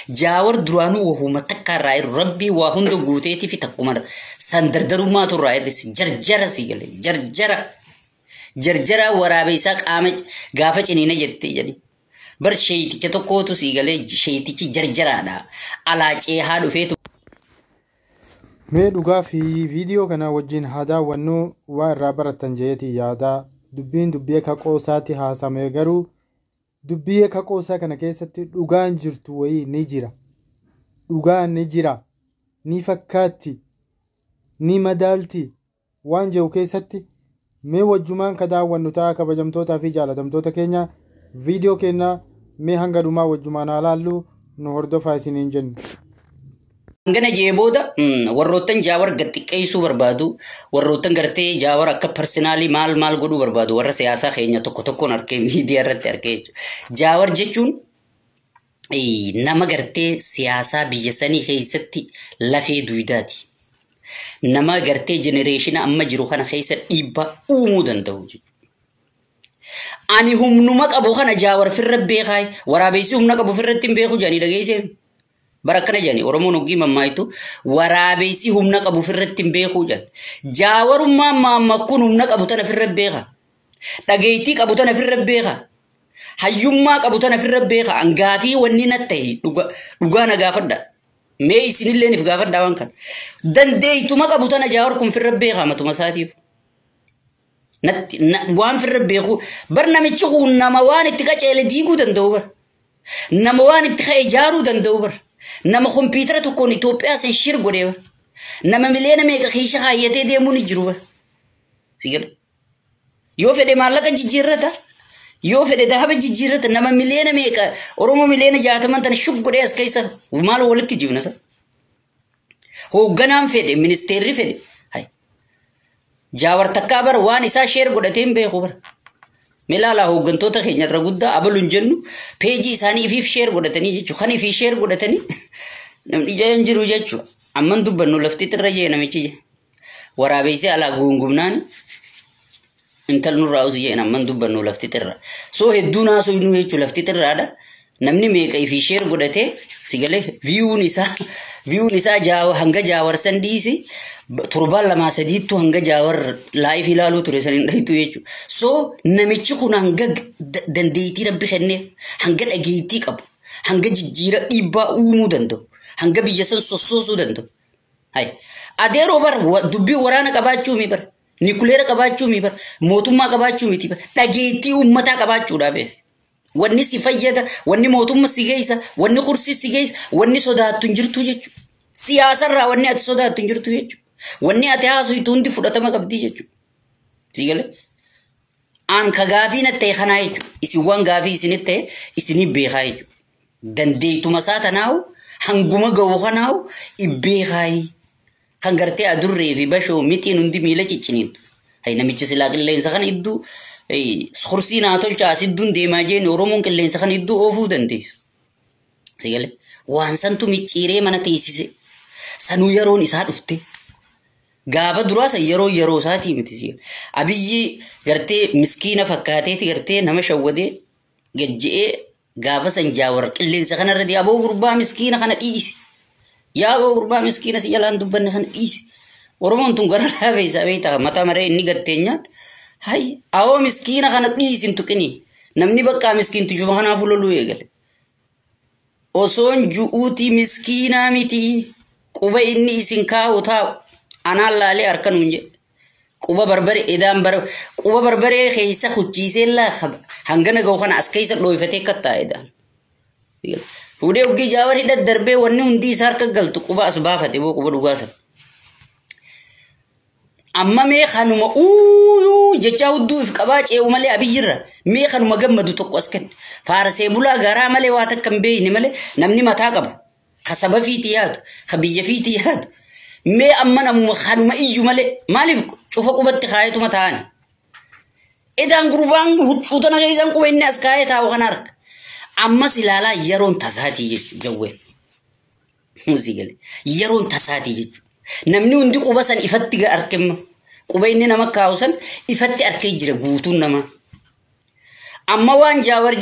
Jaawar duraanuu wahuma takka irraa jiru rabbii waa hunda guuteetii fi takkuma san dardarummaatu irraa hir'ise jarjara si galee jarjara jarjara waraabeessaa qaama gaafa ciniina jettee jedhi. Bar sheeyticha tokkootu si galee sheeytichi jarjaraadha. Alaa ceehaa dhufeetu. Mee dhugaa fi viidiyoo kana wajjin haa daawwannu waa irraa barattan jeetii yaadaa dubbiin dubbii akka qoosaatti haasame garuu dubbii akka qoosaa kana keessatti dhugaan jirtu wayii ni jira. Dhugaan ni jira. Ni fakkaatti. Ni madaalti. Waan jiru keessatti mee wajjumaan ka daawwannu ta'a kabajamtootaa fi jaalatamtoota keenya viidiyoo keenya mee hanga dhumaa wajjumaan haa laallu nu hordofaa isiniin jennu. Hangana jee booda warroottan Jaawar gad xiqqeessuu barbaadu, warroottan gartee Jaawar akka personally maal maal godhuu barbaadu, warra siyaasaa keenya tokko tokkoon arkee miidiyaa irratti arkee jechuudha. Jaawar jechuun nama gartee siyaasaa biyya sanii keessatti lafee duwidaati. Nama gartee generation amma jiru kana keessa dhiibbaa uumuu danda'u jechuudha. Ani humnuma qabu kana Jaawar firra beekaa, waraabessi humna qabu firratti hin beeku jedhanii dhageessee. Bara akkana jedhanii Oromoon hoggii mammaayitu waraabessi humna qabu firratti hin beeku jedhan. Jaawarummaan maammakkuun humna qabu tana firra beeka. Dhageettii qabu tana firra beeka. Hayyummaa qabu tana firra beeka. Angaafii wanni natti ta'e dhugaa na gaafadha. Mee isinillee if gaafadhaa waan kana. Dandeeytuma qabu tana Jaawar kun firra beeka matuma isaatiif. Natti waan firra beeku bar namichi kun nama waan itti qaceele diiguu danda'u bar. Nama waan itti ka'e ijaaruu danda'u bar. Nama kompiitara tokkoon Itoophiyaa san shir godhee bar. Nama miliyoona meeqa keessa kaayyatee deemuu ni jiru bar. Sigala. Yoo fedhe maallaqa jijjiirrata. Yoo fedhe dahaba jijjiirrata. Nama miliyoona meeqa Oromoo miliyoona 60 tana shuk godhee as keessa maal walitti jibna sa. Hoogganaan fedhe ministeerri fedhe. Jaawar takkaa bar waan isaa share godhatee hin beeku bar. Milaalaa hooggantoota keenya irra guddaa abalu hin jennu peejii isaanii ifiif share godhatanii jechuudha. Kan ifii share godhatanii namni ija hin jiru jechuudha. Amman dubbannu lafti irra jee namichi jee. Waraabessi alaa guungumnaan intal nurraa usi jeen amman dubbannu lafti irra. So hedduun haasoo inuu jechuudha lafti irraadha. Namni meeqa ifii share godhatee si galee viyuun isaa hanga Jaawar san dhiisi torbaan lamaa sadiittu hanga Jaawar live ilaaluu ture san hin dhahitu jechuudha. So namichi kun hanga dandeettii rabbi kenneef hanga dhageettii qabu hanga jijjiira dhiibbaa uumuu danda'u hanga biyya san sossoosuu danda'u. Hai adeeroo bar dubbii waraana qabaachuu mi bar nikuleera qabaachuu mi bar mootummaa qabaachuu miti bar dhageettii uummataa qabaachuudhaa beek. Wanni si fayyada, wanni mootummaa si geessa, wanni kursii si geessa, wanni sodaattu hin jirtu jechuudha. Siyaasarraa wanni ati sodaattu hin jirtu jechuudha. Wanni ati haasoftu hundi fudhatama qabdi jechuudha. Si galee? Aan ka gaafii natti ta'e kanaa jechuudha. Isin waan gaafii isinitti ta'e isinii beekaa jechuudha. Dandeetuma isaa tanaawu hanguma ga'u kanaawu ibbeekaayi. Kan gartee adurree fi bashoo mixiin hundi miila cicciniintu. Hay namichi silaa qilleensa kana iddoo kursii naa tolchaa asidduun deemaa jeen Oromoon qilleensa kana iddoo oofuu dandeessu. Si galee? Waan santu micciiree mana teessise. Sanuu yeroon isaa dhufte. Gaafa duraa san yeroo isaatii miti si galee. Abiyyi gartee miskiina fakkaateeti gartee nama shawwadee gajji'ee gaafa san Jaawar qilleensa kanarra dee'ee aboo gurbaa miskiina kana dhiise. Yaa aboo gurbaa miskiina si jalaan dubbanne kana dhiise. Oromoon tun gara laafee isaa beektaa mataa maree inni gatteenyaan. Hay awoo miskiina kana dhiisin tuqini. Namni bakka miskiintu juma kanaafuu loluu eegale. Osoon ju'uutii miskiinaa miti. Quba inni isin kaa'u taa'u. Anaan laalee harka nuun jedhe. Quba barbaree edaan bar quba barbaree keessa hucciisee laa hangana ga'u kana as keessa dhooyfatee kattaa edaan. Fuudhee oggii Jaawar hidha darbee wanni hundi isaa harka galtu quba as baafate boo quba dhugaa sana. Amma mee kanuma uuyuu jechaa hudduu if qabaa ce'u malee abiyyirra mee kanuma gammadu tokko as kenne. Faarsee bulaa garaa malee waa takka hin beekne malee namni mataa qabu. Ka saba fiitii yaadu, ka biyya fiitii yaadu. Mee amma namuma kanuma iyyu malee maaliif cufa qubatti kaayetuma taa'ani? Edaan gurbaan huccuu tana keessan quba inni as kaayee taa'u kana harka. Ammas ilaalaa yeroon tasaatii jechuudha jawwee. Muuziqaalee yeroon tasaatii jechuudha. Namni hundi quba san ifatti argama. Quba inni nama kaa'u san ifatti arkee jira guutuun namaa. Amma waan Jaawar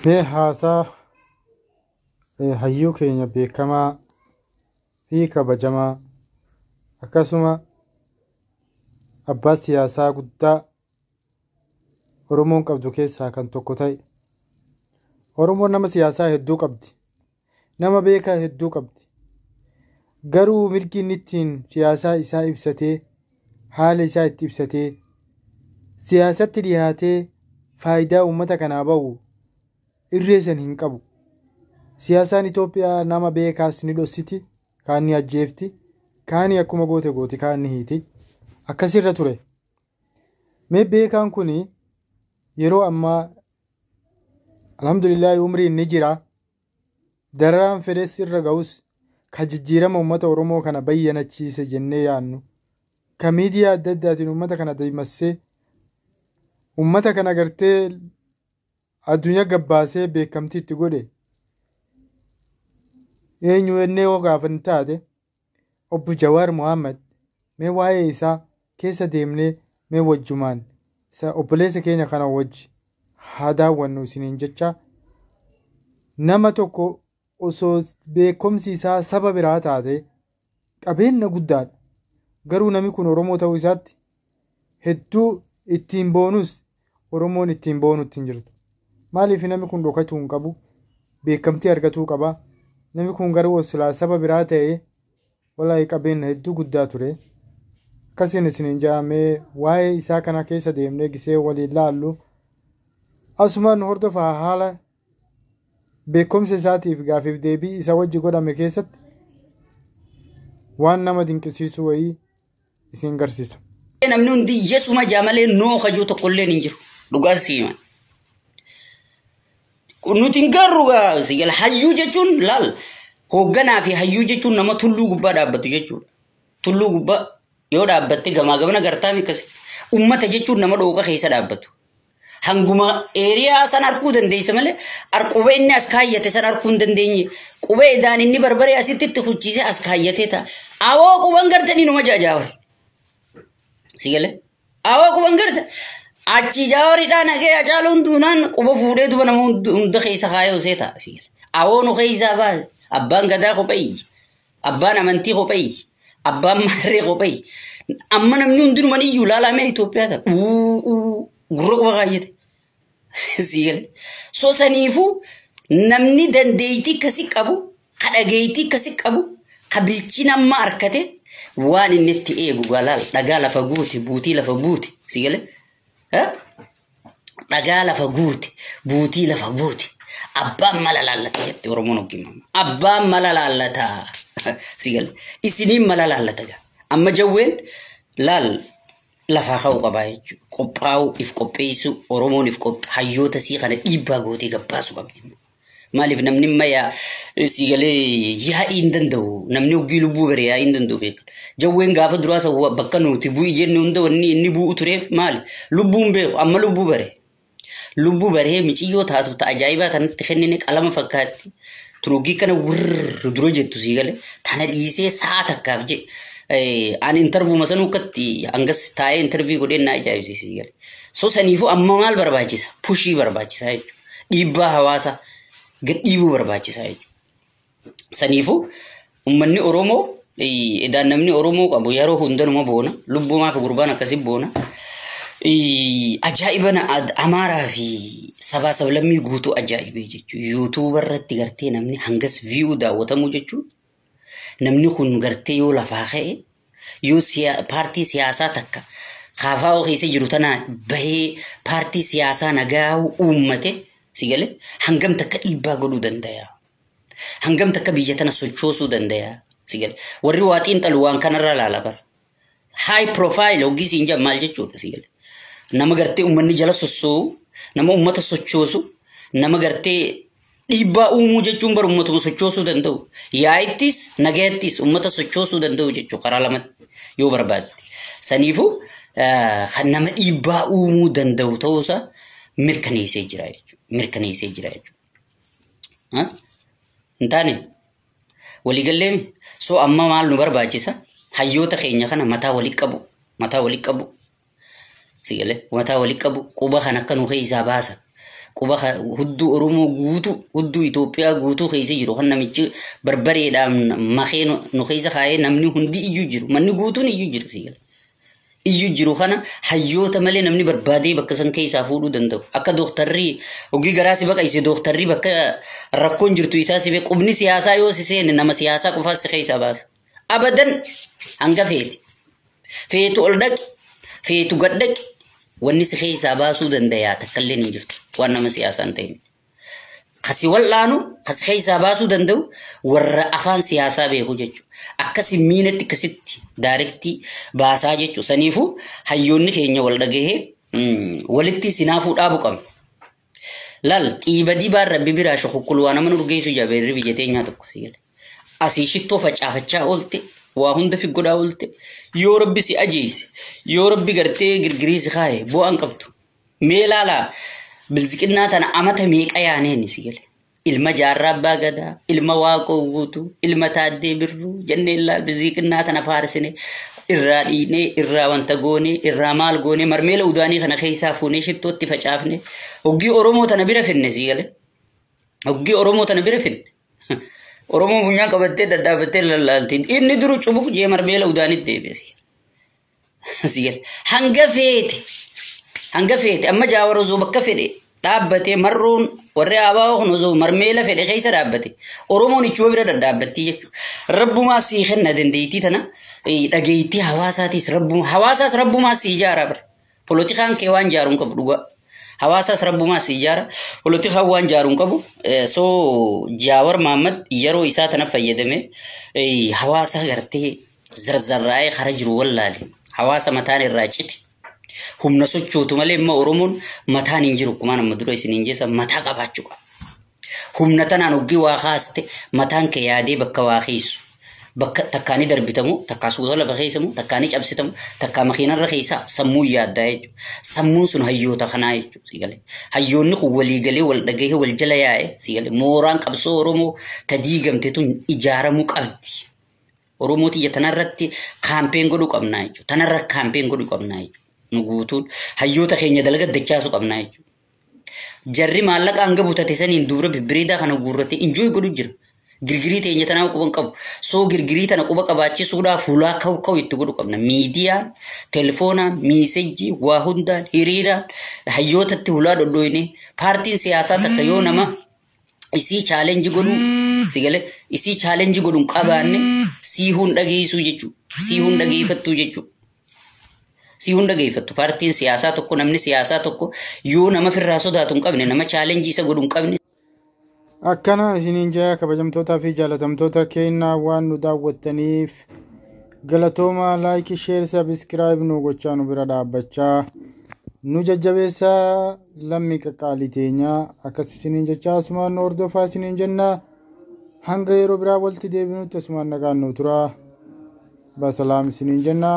Mee haasaa Hayyuu keenya beekamaa fi kabajamaa akkasuma abbaa siyaasaa guddaa Oromoon qabdu keessaa kan tokko ta'e. Oromoon nama siyaasaa hedduu qabdi. Nama beekaa hedduu qabdi. Garuu mirgi inni ittiin siyaasaa isaa ibsatee, haala isaa itti ibsatee, siyaasatti dhiyaatee faayidaa uummata kanaa bahu irree san hin qabu. Siyaasaan Itoophiyaa nama beekaas ni dhoksiti, kaan ni ajjeefti, kaan akkuma goote gooti, kaan ni hiiti. Akkasirra ture. Mee beekaan kun yeroo ammaa alhamdulillahi umriin ni jira. Dararaan fedhes irra ga'us ka jijjiirama uummata Oromoo kana bayyanachiise jennee yaadnu, ka miidiyaa adda addaatiin uummata kana dammaqsee uummata kana gartee addunyaa gabbaasee beekamtii itti godhe eenyu ennee yoo gaafannu taate obbo Jawaar Mohaammed. Mee waa'ee isaa keessa deemnee mee wajjumaan obboleessa keenya kana wajji haa daawwannu isiniin jecha. Nama tokko osoo beekumsi isaa saba biraa taate qabeenya guddaadha. Garuu namni kun Oromoo ta'uu isaatti hedduu ittiin boonus Oromoon ittiin boonutti hin jirtu. Maaliif namni kun dhokachuu hin qabu? Beekamtii argatuu qaba. Namni kun garuu silaa saba biraa ta'e walaayii qabeenya hedduu guddaa ture. Akkasiin isiniin jedhamee waa'ee isaa kana keessa deemnee gisee waliin laallu asumaan hordofaa haala beekumsa isaatiif gaafiif deebii isa wajji godhame keessatti waan nama dinqisiisu wayii isin garsiisa. Namni hundi yesuma jaamalee noo kajuu tokkolleen hin jiru. Dhugaan siima. Nuti hin garru gaa hayyuu jechuun laal hoogganaa fi hayyuu jechuun nama tulluu gubbaa dhaabbatu jechuudha. Tulluu gubbaa yoo dhaabbatte gamaa gamana gartaa mikkasi. Uummata jechuun nama dhooqa keessa dhaabbatu. Hanguma eeriyaa san arguu dandeessa malee qubee inni as kaayyate san arguu hin dandeenye. Qubee idaan inni barbaree asitti itti hucciisee as kaayyatee ta'a. Awoo quban gartanii numa jajaawar. Si galee? Awoo quban garta. Achi jaawaridhaan hagee Hacaaluun duunaan quba fuudhee duba nama hunda keessa kaayee osee ta'a. Si galee? Awoo nu keessaa baase. Abbaan gadaa kophee. Abbaan amantii kophee. Abbaan maarree kophee. Amma namni hundinuman iyyuu laalamee Itoophiyaa ta'a. Gurra quba kaayyate. Si galee? So saniifuu namni dandeettii akkasii qabu, ka dhageettii akkasii qabu, ka bilchina amma harkate waan inni itti eegu galaal dhagaa lafa guute, buutii lafa guute. Si galee? Dhagaa lafa guute, buutii lafa guute. Abbaan mala laallata jette Oromoon hoggimama. Abbaan mala laallata. Si galee? Isiniin mala laallata gaa. Amma jawween laal lafaa ka'uu qabaa jechuudha. Qophaa'uu, if qopheessuu, Oromoon if hayyoota sii kana dhiibbaa gootee gabbaasuu qabdi. Maaliif namni amma si galee yaa'ii hin danda'u. Namni hoggii lubbuu bare yaa'ii hin danda'u beekan. Jawween gaafa duraa bakka nuti bu'i jenne hunda wanni inni bu'u tureef maali? Lubbuun beeku amma lubbuu bare. Lubbuu baree miciyyoo taatu ta'a ajaa'ibaa tanatti kennine qalama fakkaatti. Turuggii kana wirr dura jettu si galee tana dhiisee sa'a takkaaf jedhe. Ani interview masanuu akkatti hangas taa'ee interview godheen na ajaa'ibsiise si galee. So saniifuu amma maal barbaachisa? Pushii barbaachisa jechuudha. Dhiibbaa hawaasaa gad dhiibuu barbaachisa jechuudha. Saniifuu uummanni Oromoo edaan namni Oromoo qabu yeroo hundanuma boona. Lubbumaa fi gurbaan akkasii boona. Ajaa'iba Amaaraa fi sabaa sablammii guutuu ajaa'ibee jechuudha. Yuutuuba irratti gartee namni hangas viyuu daawwatamuu jechuudha. Namni kun gartee yoo lafaa ka'e yoo paartii siyaasaa takka kaafaa keessa jiru tana bahee paartii siyaasaa nagaa uummate si galee hangam takka dhiibbaa godhuu danda'a. Hangam takka biyya tana sochoosuu danda'a. Si galee warri waa xiinxalu waan kanarra laala bara. High profile hoggii siin jedhan maal jechuudha si galee. Nama gartee uummanni jala sossoo'u, nama uummata sochoosu, nama gartee dhiibbaa uumuu jechuun bara uummatuma sochoosuu danda'u. Yaa'ittis nagayattis uummata sochoosuu danda'u jechuudha karaa lamatti yoo barbaadde. Saniifuu kan nama dhiibbaa uumuu danda'u ta'uusaa mirkaneessee jira jechuudha. Mirkaneessee jira jechuudha. Hin taane waliigallee so amma maal nu barbaachisa? Hayyoota keenya kana mataa walii qabu. Mataa walii qabu. Si galee mataa walii qabu quba kan akka nu keessaa baasan. Quba hudduu Oromoo guutuu hudduu Itoophiyaa guutuu keessa jiru kan namichi barbareedhaan makee nu keessa kaayee namni hundi iyyuu jiru. Manni guutuun iyyuu jiru si gala. Iyyuu jiru kana hayyoota malee namni barbaadee bakka san keessaa fuudhuu danda'u. Akka dooktarri hogii garaa si baqayse dooktarri bakka rakkoon jirtu isaa si beeku. Qubni siyaasaa yoo si seene nama siyaasaa qofaas si keessaa baasa. Abadan hanga feete. Feetu ol dhaqi, feetu gad dhaqi, wanni si keessaa baasuu danda'a takka illee hin jirtu waan nama siyaasaa hin ta'in. Kasi wal'aanu, kasi keessaa baasuu danda'u warra afaan siyaasaa beeku jechuudha. Akkasi miinatti akkasitti daarektii baasaa jechuudha. Saniifuu hayyoonni keenya wal dhagahee walitti sinaafuu dhaabu qabna. Laal xiiba dibaan rabbi biraa shukukkul waa nama urgeessu jabeerri biyya teenyaa tokko si gala. Asii shittoo facaafachaa oolte waa hunda fi godhaa oolte yoo rabbi si ajeese yoo rabbi gartee girgirii si kaaye bu'aan qabdu. Mee laalaa bilziqinnaa tana amata meeqa yaaneen si gale. Ilma jaarraa abbaa gadaa, ilma waaqoo guutuu, ilma taaddee birruu jennee laal bilziqinnaa tana faarsine irraa dhiinee irraa wanta goonee irraa maal goonee marmeela udaanii kana keessaa fuunee shittootti facaafne hoggii Oromoo tana bira finne si gale. Hoggii Oromoo tana bira finne. Oromoon funyaan qabattee dadhaabattee lallaaltiin inni duru cubuk jee marmeela udaanitti deebi'e si gale. Hanga feete hanga feete amma jaawar osoo bakka fedhe dhaabbatee marroon warri abaa'oo kun osoo marmeela fedhe keessa dhaabbate Oromoon ichuma bira dhadhaabbattii jechuudha. Rabbumaa sii kenna dandeettii tana dhageettii hawaasaatiis rabbumaa hawaasaas rabbumaa sii ijaara bara. Polotikaan kee waan jaaruun qabu dhugaa. Hawaasaas rabbumaa sii ijaara. Polotikaan waan jaaruun qabu. Soo Jaawar Mahammad yeroo isaa tana fayyadame hawaasa gartee zarzarraa'ee kara jiru wallaale. Hawaasa mataan irraa cite. Humna sochootu malee immoo Oromoon mataan hin jiru akkuma nama dura isiniin jeessa mataa qabaachuu qaba. Humna tanaan hoggii waa kaaste mataan kee yaadee bakka waa keessu. Bakka takkaanii darbitamu, takkaa suuta lafa keessamu, takkaanii cabsitamu, takkaa makiinarra keessaa sammuu yaaddaa jechuudha. Sammuun sun hayyoota kanaa jechuudha si galee. Hayyoonni kun walii galee wal dhagahee wal jala yaa'ee si galee mooraan qabsoo Oromoo ta diigamte tun ijaaramuu qabdi. Oromoo tiyya tanarratti kaampeen godhuu qabnaa jechuudha. Tanarra kaampeen godhuu qabnaa jechuudha. Nu guutuun hayyoota keenya dalaga dachaasuu qabnaa jechuudha. Jarri maallaqa hanga butate saniin dubra bibbireedaa kana guurratee injooy godhu jira. Girgirii teenya tanaa quba hin qabu. Soo girgirii tana quba qabaachisuudhaaf hulaa kaw kaw itti godhu qabna. Miidiyaan, telefoonaan, miisejjii, waa hundaan, hiriiraan, hayyootatti hulaa dhodhooyne paartiin siyaasaa takka yoo nama isii chaalenji godhuu si galee isii chaalenji godhu hin qabaanne siihuun dhageessuu jechuudha. Siihuun dhageeffattuu jechuudha. Siihuun dhageeffattu. Paartiin siyaasaa tokko namni siyaasaa tokko yoo nama firraa sodaatu hin qabne nama chaalenjii isa godhu hin qabne. Akkana isiniin jaa kabajamtootaa fi jaalatamtoota keenyaa waan nu daawwattaniif galatooma like share subscribe nu gochaa nu bira dhaabbachaa nu jajjabeessaa lammii qaqqaalii teenyaa akkas isiniin jechaa asumaan nu hordofaa isiniin jenna hanga yeroo biraa walitti deebinutti asumaan nagaan nu turaa basalaam isiniin jenna.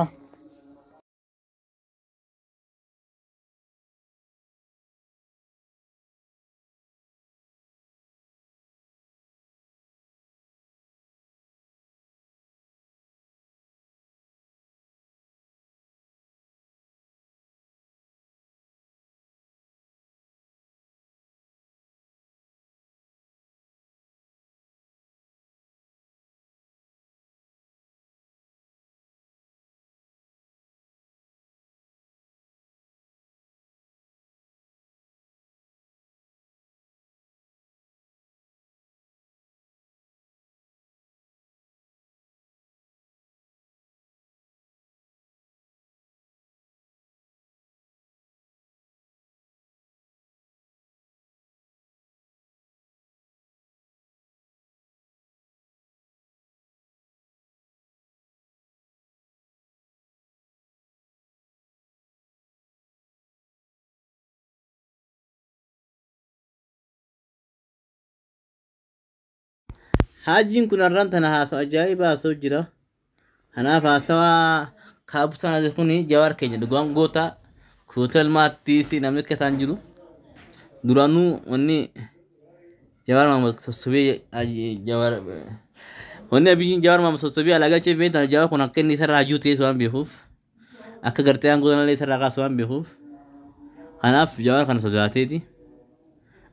Haajiin kun har'aan tana haasawa ajaa'ibaa haasa'u jira. Kanaaf haasawaa kaabutaan kun jawaar keenya dhugaan goota kuuta ilmaattiis namni akka isaan jiru. Duraanuu wanni Jawaar Maamad sossobee Jawaar wanni Abiyyiin Jawaar Maamad sossobee alaagaa ce'ee beektan Jawaar kun akka inni isarraa hajuu ta'es waan beekuuf akka gartee aangoo sanallee isarraa kaasu waan beekuuf kanaaf Jawaar kana sodaateeti.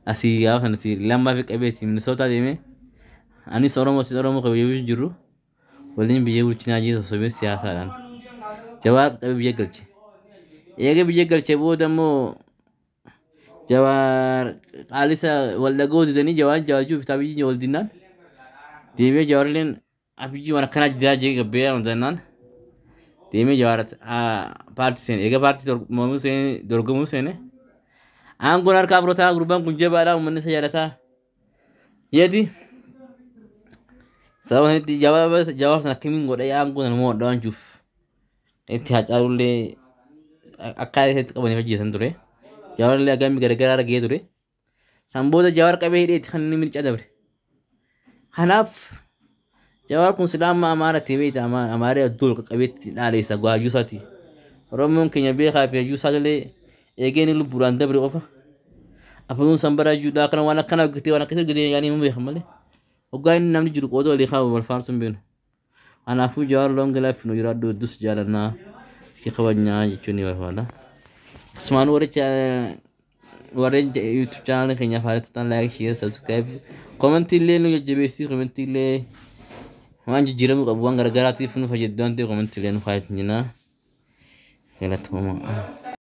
Asii gaafa sana asii lammaa fi qabeetti Minisootaa deemee anis Oromoo sis Oromoo kabajuu jirru waliin biyya bulchinaa jiru sossobee siyaasaadhaan. Jawaar qabee biyya galche. Eega biyya galchee booda immoo Jawaar qaalisa wal dhagoo didanii Jawaar jawaajuu fi Abiyyi wal dinnaan deemee Jawaarilleen Abiyyi waan akkanaa jiraa jee gabbee jennaan deemee Jawaar paartii seene. Eega paartii mormuu seene dorgomuu seene. Aangoon harkaa fudhataa gurbaan kun jabaadha uummanni isa jaalataa. Jeeti sababa sanitti Jawaar sana akkamiin godhee aangoo sana mo'adha waan jiruuf itti Haacaalullee akka isatti qabaniif ajjeesan ture. Jawaarillee agammi garagaraa argee ture. San booda Jawaar qabee hidheetti kan inni mirca dabre. Kanaaf Jawaar kun silaa amma Amaara ta'e beekta Amaaree adduu ol qaqqabeetti dhaaleessa gaayyuu isaati. Oromoon keenya beekaa fi hayyuu isaa illee eegee inni lubbuudhaan dabre qofa. Afanuun san bara juudhaa kana waan akkana hojjetee waan akkasii hojjetee yaanii hin beekan malee. Hoggaa inni namni jiru qooda walii kaa'u wal faarsu hin beeknu. Kanaafuu Jawaar loon galaaf nu jiraadhu heddus jaalannaa si kabajnaa jechuun ni barbaada. Akkasumaan warri warreen YouTube channel keenya faarratti ta'an like, share, subscribe, komentii illee nu jajjabeessi komentii illee waan jijjiiramuu qabu waan garagaraatiif nu fayyadu waan ta'eef komentii illee nu fayyadu jenna. Galatooma.